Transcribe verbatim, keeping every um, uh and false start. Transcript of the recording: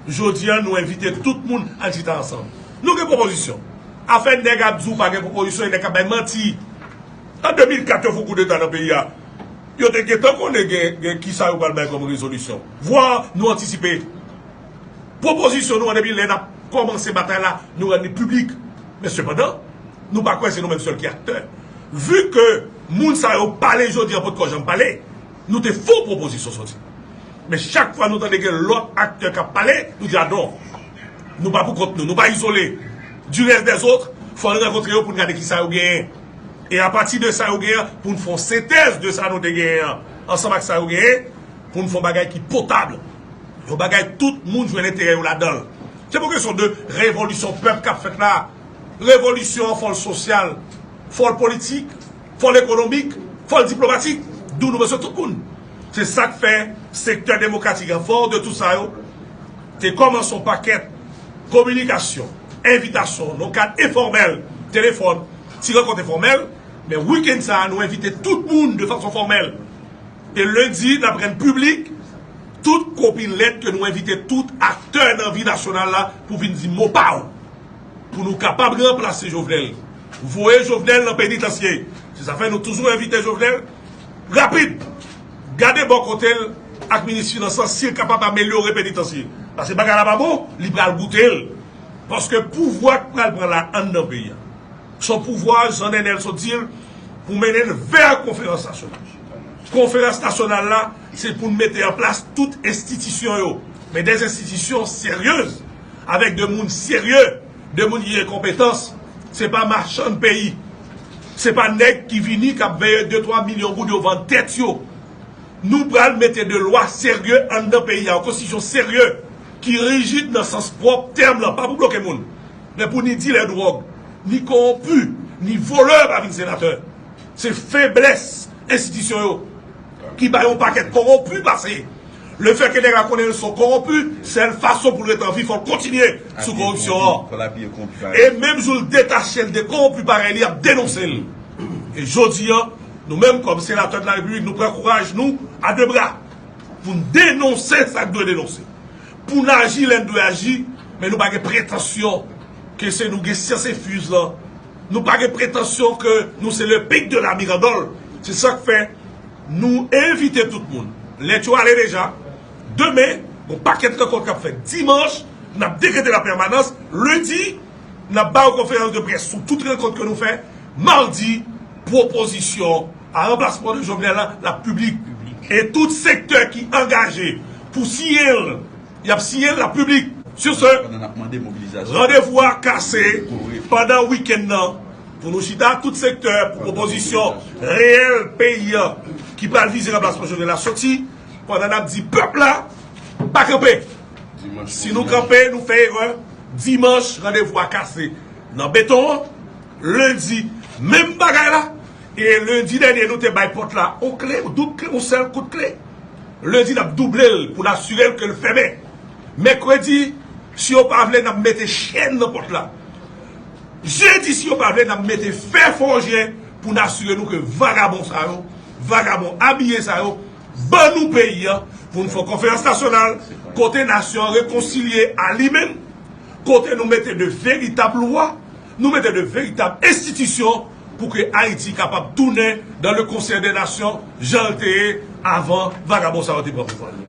Jodi a, nou envite tout moun al chita ansanm. Nou gen pwopozisyon. Afè nèg ap di w pa gen pwopozisyon, e nèg k ap bay manti. An de mil kat, yo fè yon koudeta nan peyi a. Yo te gentan konnen gen, gen kisa yo pral bay kòm rezolisyon. Vwa nou antisipe. Pwopozisyon nou an de mil kat, lè n ap kòmanse batay la, nou rann li piblik. Men sepandan, nou pa kwè se nou menm sèl ki aktè. Vi ke moun sa yo pale jodi a potko janm pale, nou te fè yon pwopozisyon sòti. Men chak fwa nou tande gen lòt aktè k ap pale, nou di a non. Nou pa pou kont nou, nou pa izole. Du reste des autres, fò n rankontre yo pou n gade kisa yo genyen. E apati de sa yo genyen, pou n fè yon sentèz de sa nou te genyen an, ansanm ak sa yo genyen, pou n fè yon bagay ki potab. Yon bagay tout moun jwenn enterè yo ladan l. Se pa kesyon de revolisyon pèp k ap fèt la. Revolisyon an, fò l sosyal, fò l politik, fò l ekonomik, fò l diplomatik. D'où nou bezwen tout moun. Se sa k fè sektè demokratik an, fò de tout sa yo, te kòmanse yon pakèt kominikasyon, envitasyon, nan kad enfòmèl, telefòn, ti rankont enfòmèl, men wikenn sa a, nou envite tout moun de fason fòmèl. E lendi, n ap rann piblik tout kopi lèt ke nou envite tout aktè nan vi nasyonal la pou vin di mo pa w. Pou nou kapab ranplase Jovenel. Voye Jovenel nan penitansye. Se sa fè nou toujou envite Jovenel rapid. Gade bò kote l ak minis finans lan, si l kapab amelyore penitansye. Paske bagay la pa bon, li pral goute l. Paske pouvwa k pral pran la anndan peyi a, se yon pouvwa, jan Nènèl sot di l, pou mennen l vè konferans nasyonal. Konferans nasyonal la, se pou n mete an plas tout enstitisyon yo. Men de enstitisyon seryez, avèk de moun serye, de moun ki gen konpetans. Se pa machann peyi. Se pa nèg ki vini, k ap veye de twa milyon goud, yo vann tèt yo. Nou pral mete de lwa serye anndan peyi a, yon konstitisyon serye, ki rijid nan sans pwòp tèm lan, pa pou bloke moun, men pou ni dilè dwòg, ni kowonpi, ni volè pa vin senatè. Se feblès enstitisyon yo ki bay yon pakèt kowonpi pase. Lefètke nèg la konnen l se yon kowonpi, sèl fason pou l ret an vi, fò l kontinye sou koripsyon an. E menm jou l detache l de kowonpi parèy li, ap denonse l. E jodi a, nou menm kòm senatè de la Repiblik, nou pran kouraj nou a de bra pou n denonse sa k dwe denonse. Pou n aji lè n dwe aji, men nou pa gen pretansyon ke se nou gen syans enfuz lan. Nou pa gen pretansyon ke nou se le pic de la mirandole. Se sa k fè nou envite tout moun. Lèt yo ale deja. Demen, gon pakèt rankont k ap fèt. Dimanch, n ap dekrete la pèmanans. Lendi, n ap ba yo konferans de près sou tout rankont ke nou fè. Madi, pwopozisyon a ranplasman de Jovenel la, l ap piblik. E tout sektè ki angaje pou siyen l, y ap siyen l, l ap piblik. Sur ce, randevou a kase pandan wikenn nan pou nou chita tout sektè pou pwopozisyon reyèl peyi a ki pral vize ranplasman Jovenel la soti, pandan n ap di pèp la pa kanpe. Si nou kanpe, nou fè erè. Dimanch, randevou a kase nan beton an. Lendi, menm bagay la. E lendi dènye, nou te bay pòt la yon kle, yon doub kle, yon sèl kout kle. Lendi, n ap double l pou n asire l ke l fèmen. Mèkredi, si yo pa vle, n ap mete chèn nan pòt la. Jedi, si yo pa vle, n ap mete fè fòje pou n asire nou ke vagabon sa yo, vagabon abiye sa yo, ban nou peyi a pou n fè yon konferans nasyonal kote nasyon an rekonsilye a li menm, kote nou mete de veritab lwa, nou mete de veritab enstitisyon pou ke Ayiti kapab tounen dans le concert des nations jan l te ye avan vagabon sa yo te pran pouvwa.